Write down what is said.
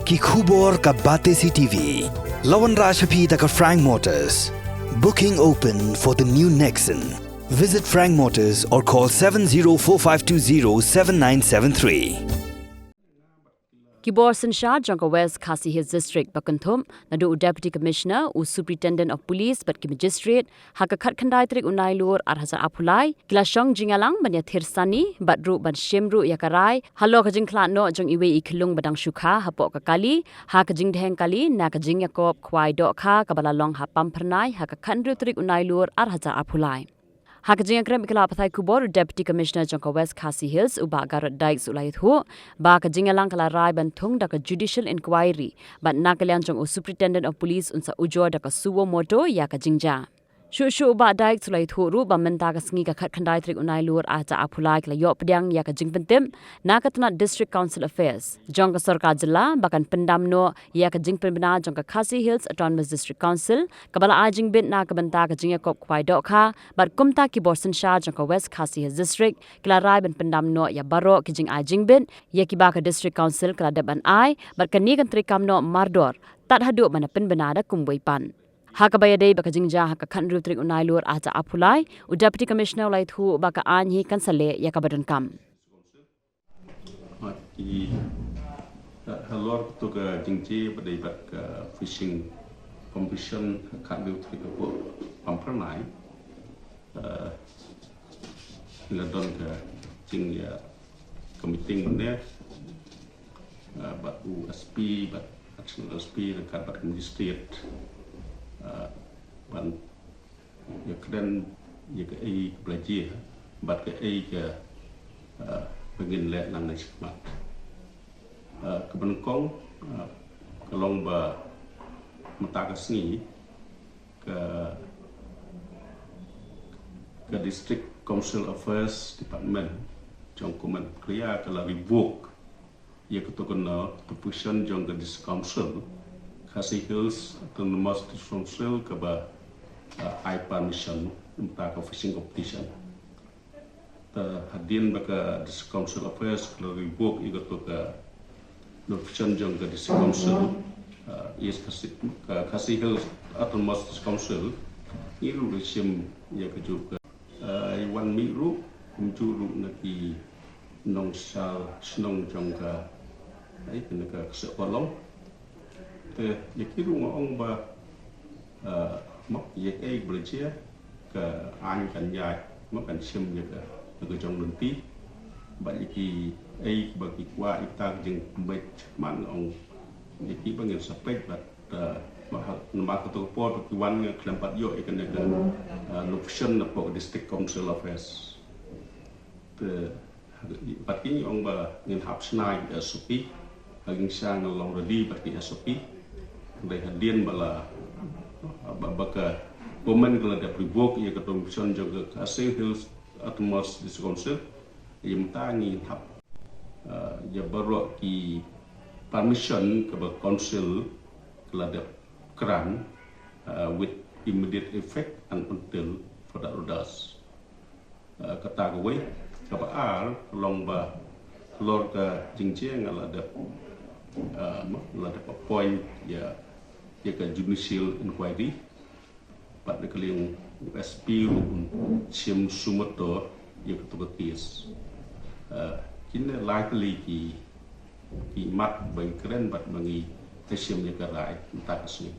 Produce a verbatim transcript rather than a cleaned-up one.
Ki khubor ka Batesi T V. La wanrah sha phi da ka Frank Motors. Booking open for the new Nexon. Visit Frank Motors or call seven zero four five two zero seven nine seven three. Ki bor synshar jong ka West Khasi Hills District ba kynthup naduh u Deputy Commissioner, u Superintendent of Police bad ki Magistrate ha ka khatkhyndai tarik u Nailur ar hajar arphew lai ki la shong jingïalang ban ïathir sani bad ruh ban shim ruh ïa ka rai halor ka jingkhlad noh jong iwei i khyllung ba dang shu kha hapoh ka kali ha ka jingdheng kali na ka jingïakop khwai dohkha kaba la long ha Pamphyrnai ha ka khathynriew tarik u Nailur ar hajar arphew lai. Ha ka jingïakren bad ki lad pathai khubor, u Deputy Commissioner jong ka West Khasi Hills, u Bah Garod Dykes, u la ïathuh ba ka jingïalang ka la rai ban thung da ka judicial inquiry bad na ka liang jong u Superintendent of Police un sa ujor da ka suo motu ïa ka jingjia. Shuh shuh u Bah Dykes u la ïathuh ruh ba mynta ka sngi ka khatkhyndai tarik u Nailur ar hajar arphew lai ki la ïoh pdiang ïa ka jingpyntip na ka tnat District Council Affairs jong ka sorkar jylla ba kan pyndam noh ïa ka jingpynbna jong ka Khasi Hills Autonomous District Council kaba la ai jingbit na ka bynta ka jingïakop khwai dohkha bad kumta ki bor synshar jong ka West Khasi Hills District ki la rai ban pyndam noh ïa baroh ki jingai jingbit ïa kiba ka District Council ka la dep ban ai bad kane kan treikam noh mardor tad haduh ban da pynbna da kumwei pat. Ha kaba ïadei bad ka jingjia ha ka khathynriew tarik u Nailur ar hajar arphew lai, u Deputy Commissioner u la ïathuh ba ka aiñ hi kan sa leh ïa kaba donkam. Ki, eh, halor kato ka jingjia ba dei bad ka fishing competition ha ka khathynriew tarik hapoh Pamphyrnai. Eh, la don ka jingïa ka meeting mynne, eh, bad u S P, bad Additional S P, ryngkat bad ka Magistrate, eh, ban ïakren ïa kaei kaba la jia bad kaei ka, eh, ba ngin leh nangne shakhmat. Eh, kaba nyngkong, eh, ka long ba mynta ka sngi ka, ka District Council Affairs Department jong ka Government of India ka la revoke ïa kato ka notification jong ka District Council, Khasi Hills Autonomous District Council, kaba, ah, ai permission mynta ka fishing competition. Te hadien ba ka District Council Affairs ka la revoke ïa kato ka notification jong ka District Council, ah, East Khasi, ka Khasi Hills Autonomous District Council, ngi ruh la shim ïa kajuh ka, ah, i wan mih ruh kumjuh ruh na ki nongshad shnong jong ka, ai, kane ka Kseh Kolong. Te ïa ki ruh nga ong ba, ah, mo, ïa kaei kaba la jia ka aiñ kan ïaid, mo, kan shim ïa ka, ïa ka jong lynti. Bad ïa kiei kiba ki kwah ïa ka jingpynbeit, man nga ong ïa ki ba ngin sa peit bad, ah, mo, ha, namar kato ka por ba ki wan nga khlem pat ïoh ïa kane ka, ah, notification napoh ka District Council Affairs. Te bad ki ngi ong ba ngin hap shna ïa ki S O P, ha ki ngi shang long ready bad ki S O P. Dei hadien ba la, ba, ba ka government ka la dep revoke ïa ka notification jong ka Khasi Hills Autonomous District Council, ïa mynta ngin hap, eh, ïa baroh ki permission kaba council ka la dep grant, eh, with immediate effect and until further orders. Eh, kata kawei, kaba ar, ka long ba halor ka jingjia nga la dep, eh, mo, la dep appoint ïa, ïa ka judicial inquiry. Bad na ka liang u S P ruh un shim sumato ïa kato ka case. Eh, kine lai tylli ki, ki mat ba ngi kren bad ba ngi shim ïa ka rai mynta ka sngi.